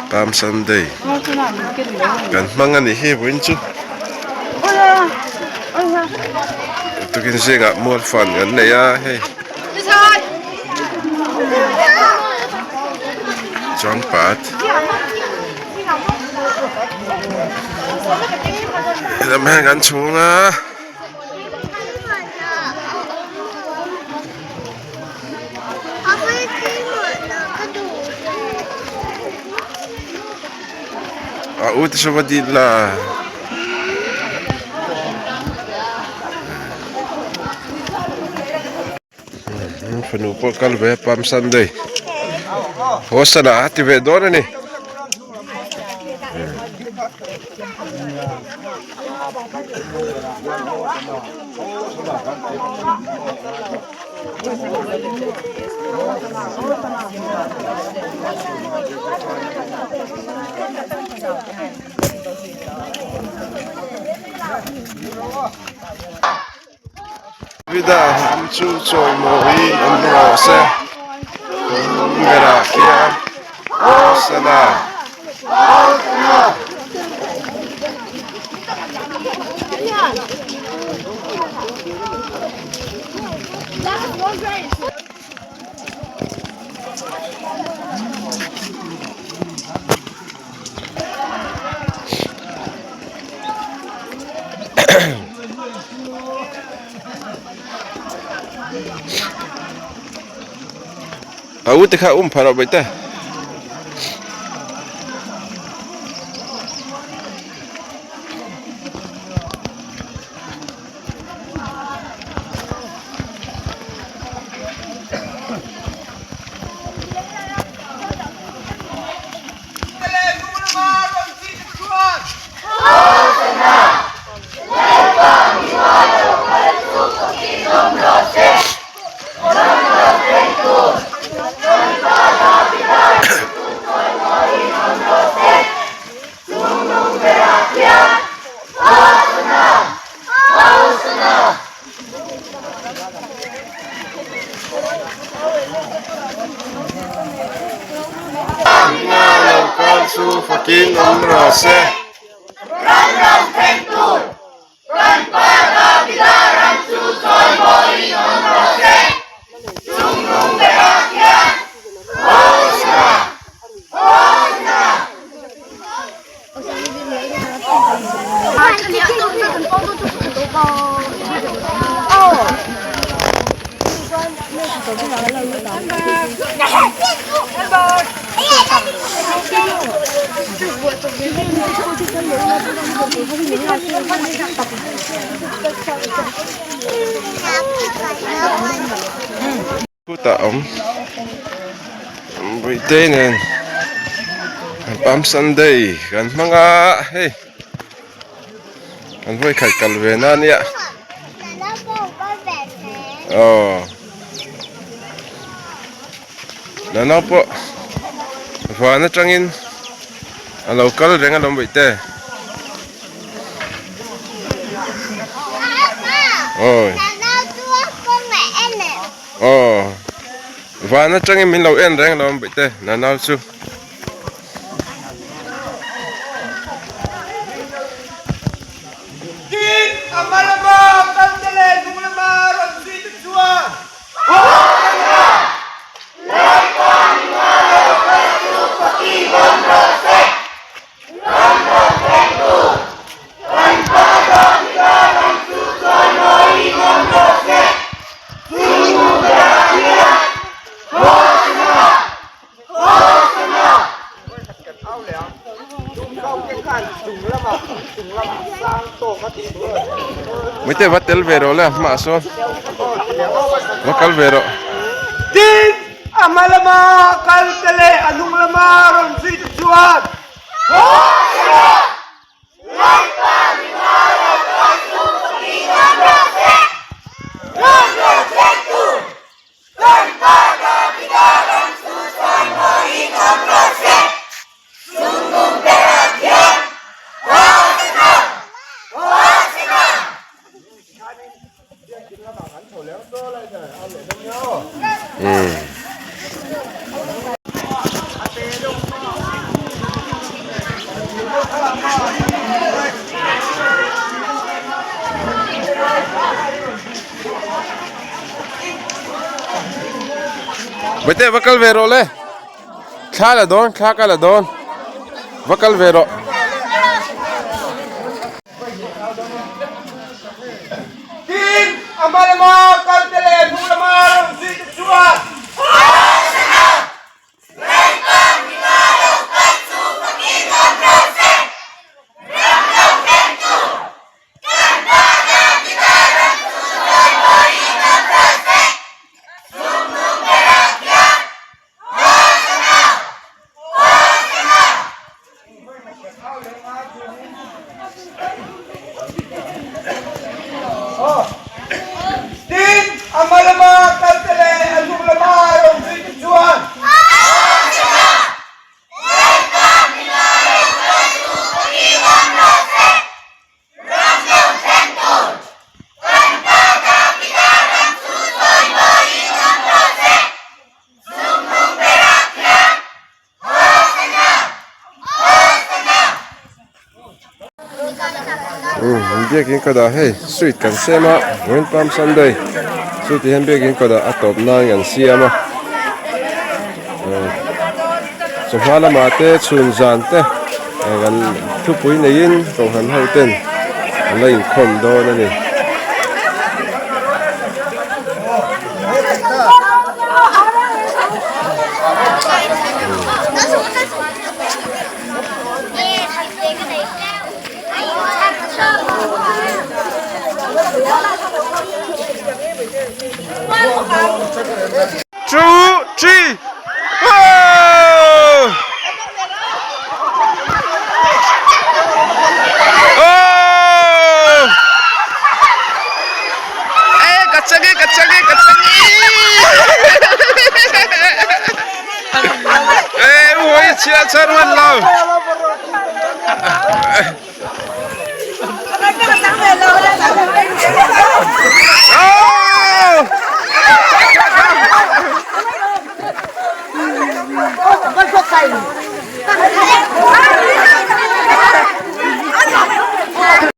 Palm Sunday kan hmang a nih hi vawiin chu tukin zingah mual fan kan nei a hei chuangpat helam hian kan chhung a. A u te saw va dil la. Fanu pawh kal ve Palm Sunday haw sana a ti ve dawn a ni. Vida hnam chu chawimawiin an rawh se berah khian Hosana. A u te kha um phah loh mai te. Fakin awm rawh se. Khutah awm Buite nen Palm Sunday kan hmang a hei kan vawi khat kal ve na nia aw nana pawh van atangin a lo kal reng alawm Buite awi. Aw van atangin min lo en reng lo ang bawihte nanau chu. Tin, a hma lama kalte leh hnung lama rawn zui te chuan. Mite va tel ve rawh le hmaah sawn va kal ve rawh. Tin, a hma lama kal te leh a hnung lama rawn zui te chuan. Bawihte va kal ve rawh le thla la dawn thla ka la dawn va kal ve rawh. Tin, a hma lama kal te leh a hnung lama rawn zui te chuan. Tin, a hma lama kal te leh a hnung lama rawn zui te chuan. Biakin kawt ah hei sweet kan siam a vawiin palm sunday chu ti hian biakin kawt ah a tawp nan kan siam a chawhma lamah te chhun zan te kan thupui neiin kohhran ho ten an la inkhawm dawn a ni. Two, three, go! Oh! E ka chang e ka chang e ka chang e E ui chia char man lo.